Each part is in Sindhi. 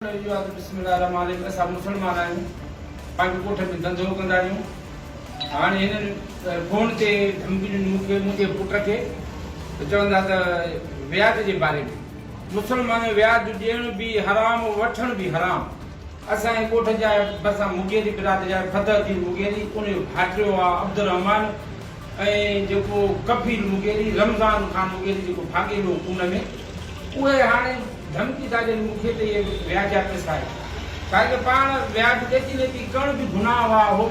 اهو آهي ته بسم الله الرحمٰن الرحيم اسان مسلمان آهيون پنهنجي ڳوٺ ۾ ڌنڌو ڪندا آهيون هاڻي هنن فون تي ڌمڪي ڏني مون کي منهنجي پٽ کي ته چوندا ته وياج جي باري ۾ مسلمان وياج ڏيڻ به حرام وٺڻ به حرام اسان جي ڳوٺ جا ڀرسان مغيري برادري جا فتح الدين مغيري ان جو ڀائٽيو آهي عبدالرحمان ۽ جيڪو ڪفيل مغيري رمضان خان مغيري جيڪو ڀاڳيل هو خون ۾ اهي هاڻي ڌمڪي ٿا ڏين مون کي ته اهي وياج جا پئسا آهن. ڇاڪاڻ ته پاڻ وياج ڏيتي ليتي ڪرڻ به گناهه آ. هو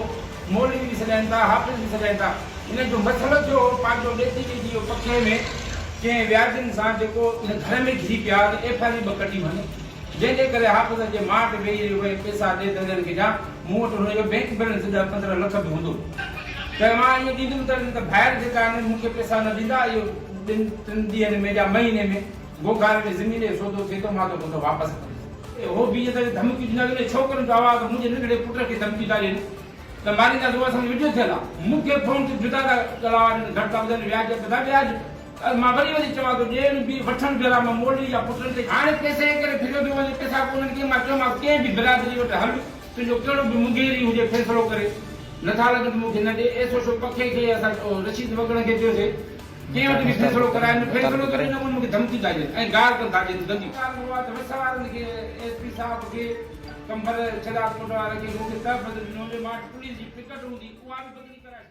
مولوي به سڏائين ٿا، حافظ به سڏائين ٿا. انهن جو مسئلو ٿيو هو پنهنجو ڏيتي ليتي جو پکي ۾ ڪنهن وياجين سان جيڪو ان گهر ۾ گهري پيا ته ايف I آر به ڪٽي وڃي. جنهن جي ڪري حافظ جي ماٺ ويهي رهيو اهي پئسا ڏي ته انهن کي ڏيان. مون وٽ هن جو بئنڪ بيلنس ڏهه 15 لک به هوندو ته مان ائين ڏيندم ته نه ته ڀائر جيڪا آهن مون کي پئسا نه ڏيندا. اهو ٻن ٽن ڏينهن ۾ يا مهيني ۾ گوگهاري ۾ زمين جو سودو ٿئي ٿو مان توکي اتان واپس ڪندس. هو به ائين ته ڌمڪيون ڏيندا ته انهن ڇوڪرن جو آواز منهنجي ننڍڙي پٽ کي ڌمڪيون ٿا ڏين ته مارينداسين اهو اسان جو وڊيو ٿيل آهي مون کي فون تي جدا ٿا ڳالهائن گهٽ ٿا ٻڌن وياج ٻڌا وياج مان وري وري چوان ٿو ڏيڻ به وٺڻ به حرام آهي مولوي يا پٽن تي هاڻي پئسي جي ڪري ڦريو ٿو وڃي پئسا ڪونهن ڪي مان چيومانس ڪنهن به برادري وٽ هل تنهنجو ڪهڙو به مغيري هجي فيصلو ڪري نٿا لڳن ته مون کي نه ڏي ايس او شو پکي کي اسان رشيد وڳڻ کي چيوسي ڪنهن وٽ به فيصلو ڪرائي نه فيصلو ته ڏنو ڪونه مون کي ڌمڪيون ٿا ڏين ۽ گار ڪن ٿا ڏين گنديون. ڳالهه اها ته وس وارن کي ايس پي صاحب کي قمبر شهدادڪوٽ وارن کي مون کي تحفظ ڏنو وڃي مان وٽ پوليس جي پڪٽ هوندي اها به بدلي ڪرائي.